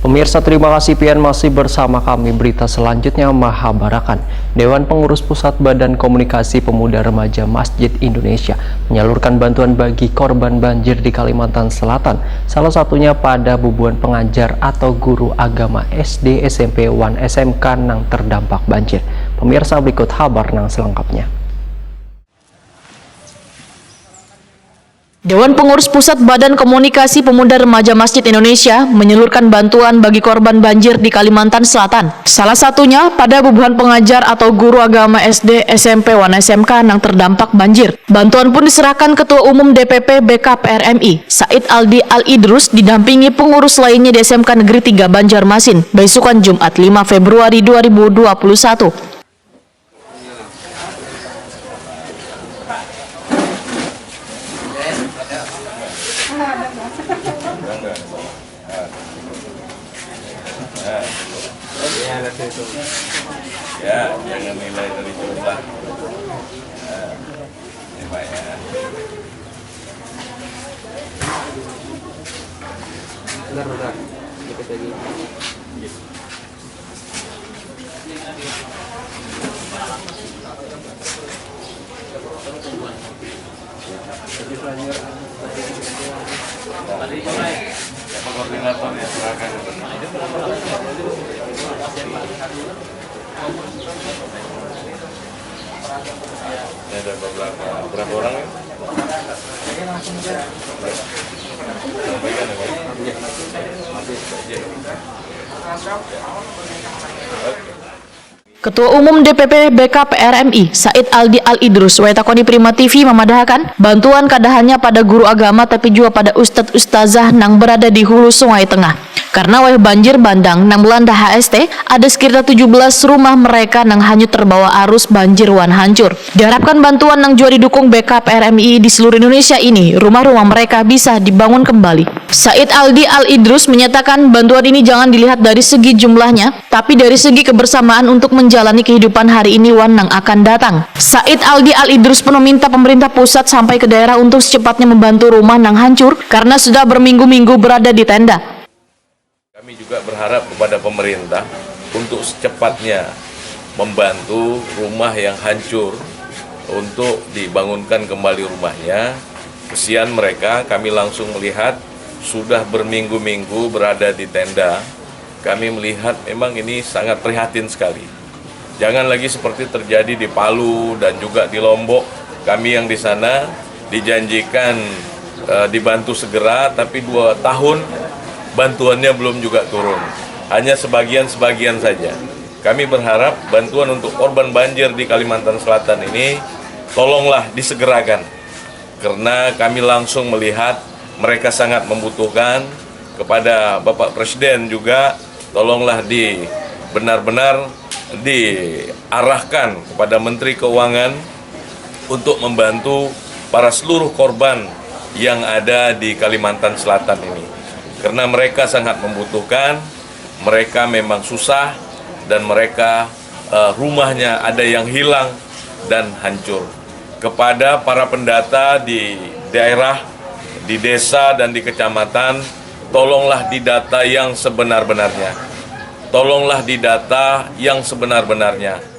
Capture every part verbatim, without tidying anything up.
Pemirsa, terima kasih pian masih bersama kami. Berita selanjutnya mahabarakan. Dewan Pengurus Pusat Badan Komunikasi Pemuda Remaja Masjid Indonesia menyalurkan bantuan bagi korban banjir di Kalimantan Selatan, salah satunya pada bubuhan pengajar atau guru agama S D, S M P, wan S M K nang terdampak banjir. Pemirsa, berikut habar nang selengkapnya. Dewan Pengurus Pusat Badan Komunikasi Pemuda Remaja Masjid Indonesia menyalurkan bantuan bagi korban banjir di Kalimantan Selatan. Salah satunya pada bubuhan pengajar atau guru agama S D, S M P, wan S M K nang terdampak banjir. Bantuan pun diserahkan Ketua Umum D P P B K P R M I, Said Aldi Al Idrus, didampingi pengurus lainnya di S M K Negeri tiga Banjarmasin, baisukan Jumat lima Februari dua ribu dua puluh satu. Ya, jangan nilai dari jumlah. Ya, ini Pak ya. Bentar, bentar. Dikit lagi. Ini ada beberapa, berapa orang ya? Sampaikan ya, Pak. Ketua Umum D P P B K P R M I, Said Aldi Al Idrus, wayatakoni Prima T V mamadahakan, bantuan kada hanya pada guru agama tapi jua pada ustadz ustazah nang berada di hulu Sungai Tengah. Karena wayah banjir bandang nang melanda H S T, ada sekitar tujuh belas rumah mereka nang hanyut terbawa arus banjir wan hancur. Diharapkan bantuan nang jua didukung B K P R M I di seluruh Indonesia ini, rumah-rumah mereka bisa dibangun kembali. Said Aldi Al Idrus menyatakan bantuan ini jangan dilihat dari segi jumlahnya, tapi dari segi kebersamaan untuk menjalani kehidupan hari ini wan nang akan datang. Said Aldi Al Idrus pun meminta pemerintah pusat sampai ke daerah untuk secepatnya membantu rumah nang hancur karena sudah berminggu-minggu berada di tenda. Kami juga berharap kepada pemerintah untuk secepatnya membantu rumah yang hancur untuk dibangunkan kembali rumahnya. Kesian mereka, kami langsung melihat sudah berminggu-minggu berada di tenda. Kami melihat memang ini sangat prihatin sekali. Jangan lagi seperti terjadi di Palu dan juga di Lombok. Kami yang di sana dijanjikan, eh, dibantu segera, tapi dua tahun bantuannya belum juga turun. Hanya sebagian-sebagian saja. Kami berharap bantuan untuk korban banjir di Kalimantan Selatan ini tolonglah disegerakan. Karena kami langsung melihat mereka sangat membutuhkan. Kepada Bapak Presiden juga, tolonglah di, benar-benar diarahkan kepada Menteri Keuangan untuk membantu para seluruh korban yang ada di Kalimantan Selatan ini. Karena mereka sangat membutuhkan, mereka memang susah, dan mereka, eh, rumahnya ada yang hilang dan hancur. Kepada para pendata di daerah, di desa, dan di kecamatan, tolonglah didata yang sebenar-benarnya. Tolonglah didata yang sebenar-benarnya.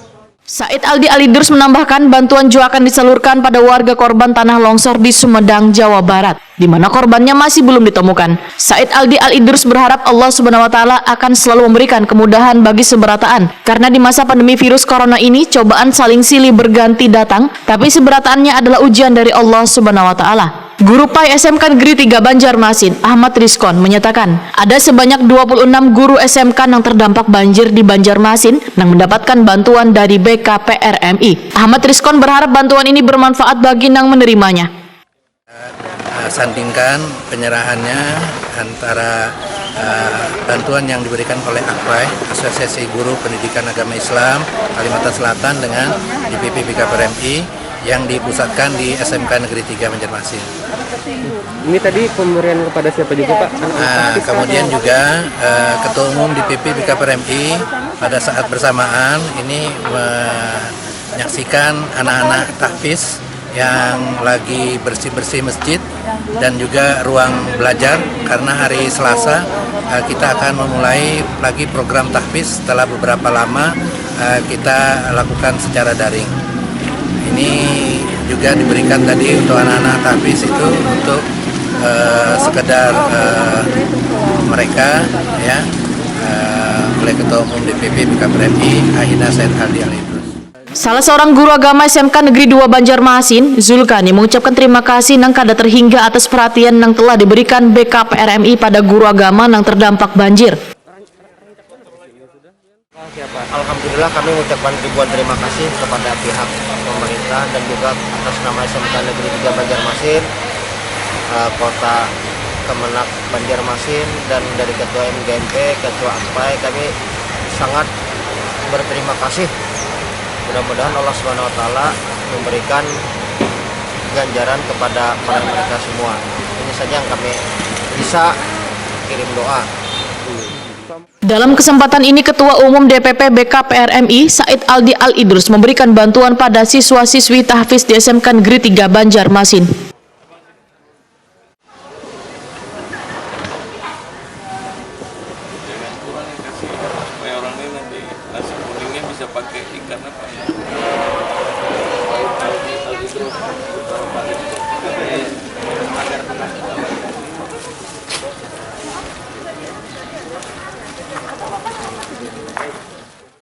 Said Aldi Al Idrus menambahkan, bantuan jua akan disalurkan pada warga korban tanah longsor di Sumedang, Jawa Barat, di mana korbannya masih belum ditemukan. Said Aldi Al Idrus berharap Allah Subhanahu wa Ta'ala akan selalu memberikan kemudahan bagi seberataan, karena di masa pandemi virus corona ini, cobaan saling silih berganti datang, tapi seberataannya adalah ujian dari Allah Subhanahu wa Ta'ala. Guru P A I S M K Negeri tiga Banjarmasin, Ahmad Rizkon, menyatakan ada sebanyak dua puluh enam guru S M K nang terdampak banjir di Banjarmasin nang mendapatkan bantuan dari B K P R M I. Ahmad Rizkon berharap bantuan ini bermanfaat bagi nang menerimanya. Eh, sandingkan penyerahannya antara, eh, bantuan yang diberikan oleh AKPAI, Asosiasi Guru Pendidikan Agama Islam Kalimantan Selatan, dengan D P P B K P R M I yang dipusatkan di S M K Negeri tiga Banjarmasin. Ini tadi pemberian kepada siapa juga, Pak? Anak-anak Nah, tahfiz kah kemudian atau juga, eh, Ketua Umum D P P B K P R M I pada saat bersamaan ini menyaksikan anak-anak tahfiz yang lagi bersih-bersih masjid dan juga ruang belajar, karena hari Selasa, eh, kita akan memulai lagi program tahfiz setelah beberapa lama, eh, kita lakukan secara daring. Ini juga diberikan tadi untuk anak-anak tahfiz itu untuk, eh, sekedar, eh, mereka, ya, eh, oleh Ketua Umum D P P B K P R M I, Ahina Said Aldi Al Idrus. Salah seorang guru agama S M K Negeri dua Banjarmasin, Zulkani, mengucapkan terima kasih nang kada terhingga atas perhatian nang telah diberikan B K P R M I pada guru agama nang terdampak banjir. Alhamdulillah, kami mengucapkan ribuan terima kasih kepada pihak pemerintah dan juga atas nama S M K Negeri tiga Banjarmasin, eh, Kota Kemenag Banjarmasin, dan dari Ketua M G M P, Ketua AKPAI, kami sangat berterima kasih. Mudah-mudahan Allah Subhanahu wa Ta'ala memberikan ganjaran kepada mereka semua. Ini saja yang kami bisa kirim doa. Dalam kesempatan ini, Ketua Umum D P P B K P R M I, Said Aldi Al Idrus, memberikan bantuan pada siswa-siswi tahfiz di S M K Negeri tiga Banjarmasin.